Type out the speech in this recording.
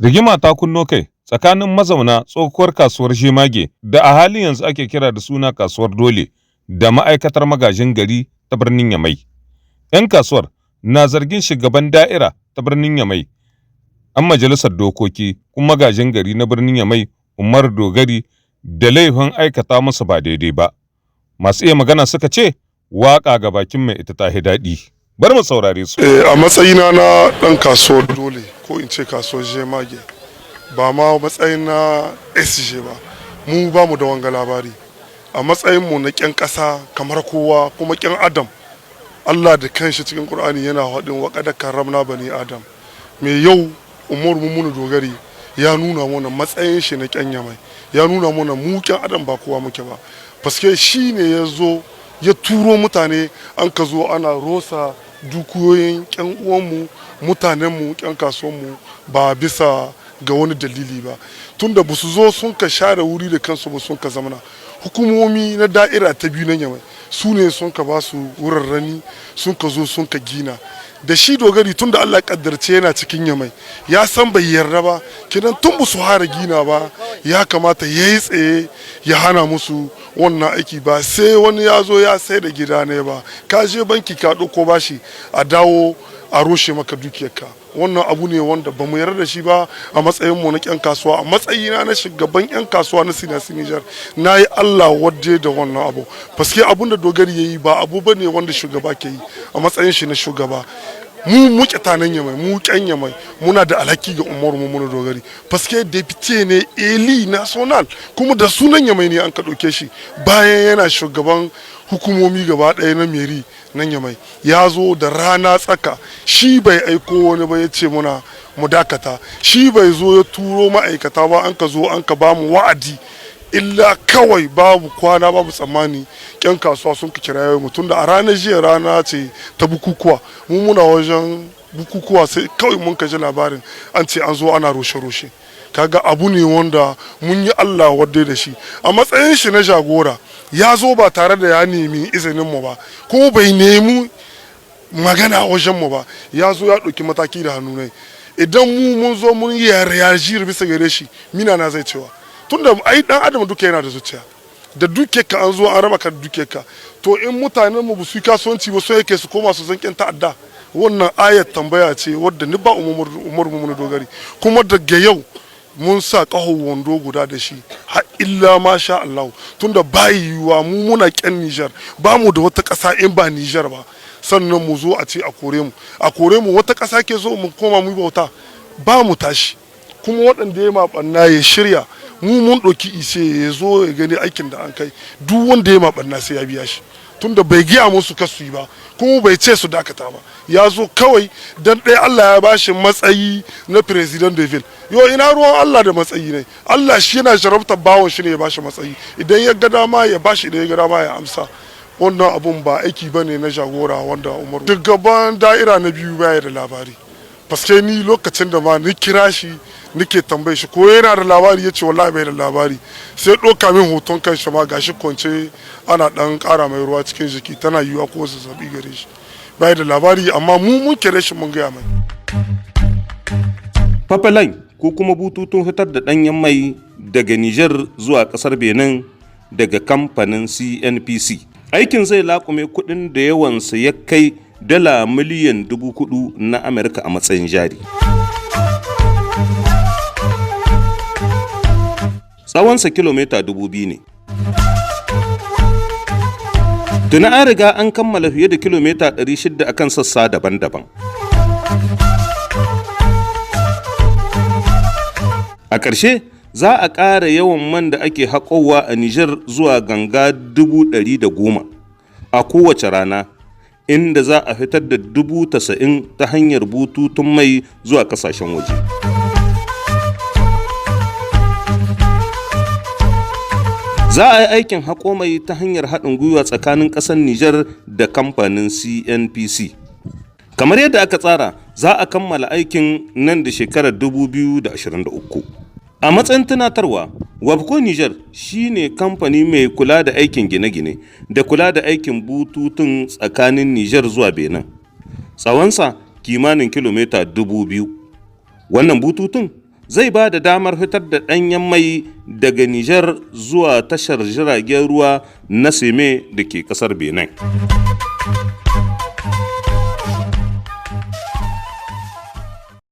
Rigima ta kunno kai tsakanin mazauna tsohuwar kasuwar Jemage da a halin yanzu ake kira da suna kasuwar Dole da ma'aikatar magajin gari ta birnin Yamai. 'Yan kasuwar na zargin shugaban da'ira ta birnin Yamai, 'yan majalisar dokoki kuma magajin gari na birnin Yamai Umaru Dogari da laifin aikata musu ba daidai ba. Masu iya magana suka ce waƙa ga bakin mai ita ta daɗi. Bari mu saurare su. A matsayina na ɗan kasuwar Dole ko in ce kasuwar Jemage, ba ma matsayin na SG ba, mu ba mu da wanga labari. A matsayin mu na ƙyan ƙasa kamar kowa kuma ƙyan Adam, Allah da kanshi cikin Ƙur'ani yana faɗin wa qad karramna bani Adam. Me yau Umaru Mumunu Dogari ya nuna mana matsayin shi na ƙyan Yamai, ya nuna mana mu ƙyan Adam ba kowa muke ba. Paske shi ne ya zo ya turo mutane an ka zo ana rosa dukiyoyin ƙyan uwanmu, mutanenmu, ƙyan kasuwanmu ba bisa ga wani dalili ba. Tunda ba su zo sun ka share wuri da kansu ba sun ka zamana. Hukumomi na da'ira ta biyu na Yamai su ne sun ka ba su wurarrani sun ka zo sun ka gina. Da shi Dogari tunda Allah ya kaddarce yana cikin Yamai ya san bai yarda ba, kenan tun ba su fara gina ba ya kamata ya yi tsaye ya hana musu wannan aiki ba sai wani ya zo ya sai da gida ne ba. Ka je banki ka ɗauko bashi a dawo a rushe maka dukiyarka. Wannan abu ne wanda ba mu yarda da shi ba a matsayin mu na ƴan kasuwa. A matsayina na shugaban ƴan kasuwa na Sinasi Niger, na yi Allah wadde da wannan abu. Paske abun da Dogari ya yi ba abu ba ne wanda shugaba ke yi a matsayin shi na shugaba. Mu muke tanan Yamai, mu ƙyan Yamai muna da alhaki ga Umaru Mumunu Dogari. Paske député ne élu national kuma da sunan Yamai ne an ka ɗauke shi bayan yana shugaban hukumomi gaba ɗaya na mairie nan Yamai. Ya zo da rana tsaka, shi bai aiko wani ba ya ce muna mu dakata, shi bai zo ya turo ma'aikata ba an ka zo an ka ba mu wa'adi. Illa kawai babu kwana babu tsammani ƙyan kasuwa sun ka kira mu, tunda a ranar jiya rana ce ta bukukuwa, mu muna wajen bukukuwa sai kawai mun ka ji labarin an ce an zo ana rushe-rushe. Kaga abu ne wanda mun yi Allah wadde da shi. A matsayin shi na jagora ya zo ba tare da ya nemi izinin mu ba kuma bai nemi magana wajen mu ba, ya zo ya ɗauki mataki da hannu ne. Idan mu mun zo mun yi réagir bisa gare shi, mina na zai cewa tunda ai dan adam duka yana da zuciya da duke ka an zo an raba ka da duke ka. To in mutanen mu ba su yi kasuwanci ba so yake su koma su zankin ta'adda. Wannan ayat tambaya ce wadda ni ba Umaru Mumunu Dogari, kuma daga yau mun sa ƙaho wando guda da shi har illa ma sha Allah. Tunda ba yiwuwa mu muna ƙyan Nijar, ba mu da wata ƙasa in ba Nijar ba, sannan mu zo a ce a kore mu, a kore mu wata ƙasa ke so mu koma mu bauta, ba mu tashi. Kuma waɗanda ya maɓanna ya shirya, mu mun ɗauki ise ya zo ya gani aikin da an kai. Duk wanda ya maɓanna sai ya biya shi, tunda bai gaya musu kasu yi ba kuma bai ce su dakata ba. Ya zo kawai dan ɗaya Allah ya bashi matsayi na président de ville. Yo, ina ruwan Allah da matsayi ne? Allah shi yana jarabtar bawon shi ne ya bashi matsayi, idan ya ga dama ya bashi, idan ya ga dama ya amsa. Wannan abun ba aiki ba ne na jagora wanda Umaru. Gaban da'ira na biyu baya da labari. Paske ni lokacin da ma ni kira shi nike tambaye shi ko yana da labari, ya ce wallahi bai da labari. Sai ɗauka min hoton kan shi ma gashi kwance ana ɗan ƙara mai ruwa cikin jiki, tana yiwuwa ko zazzabi gare shi. Bai da labari, amma mu mun kire shi mun gaya mai. Pipeline ko kuma bututun fitar da ɗanyen mai daga Nijar zuwa ƙasar Benin daga kamfanin CNPC. Aikin zai laƙume kuɗin da yawansa ya kai dala miliyan 4,000 na Amurka a matsayin jari. Tsawonsa kilomita 2,000 ne. Tuni an riga an kammala fiye da kilomita 600 akan sassa daban-daban. A ƙarshe za a ƙara yawan man da ake haƙowa a Nijar zuwa ganga 110,000 a kowace rana, inda za a fitar da 90,000 ta hanyar bututun mai zuwa ƙasashen waje. Za a yi aikin haƙo mai ta hanyar haɗin gwiwa tsakanin ƙasar Nijar da kamfanin CNPC. Kamar yadda aka tsara, za a kammala aikin nan da shekarar 2023. A matsayin tunatarwa, Wapco Niger shi ne kamfani mai kula da aikin gine-gine da kula da aikin bututun tsakanin Nijar zuwa Benin. Tsawonsa kimanin kilomita 2,000. Wannan bututun Zai ba da damar fitar da ɗanyen mai daga Nijar zuwa tashar jiragen ruwa na Seme da ke ƙasar Benin.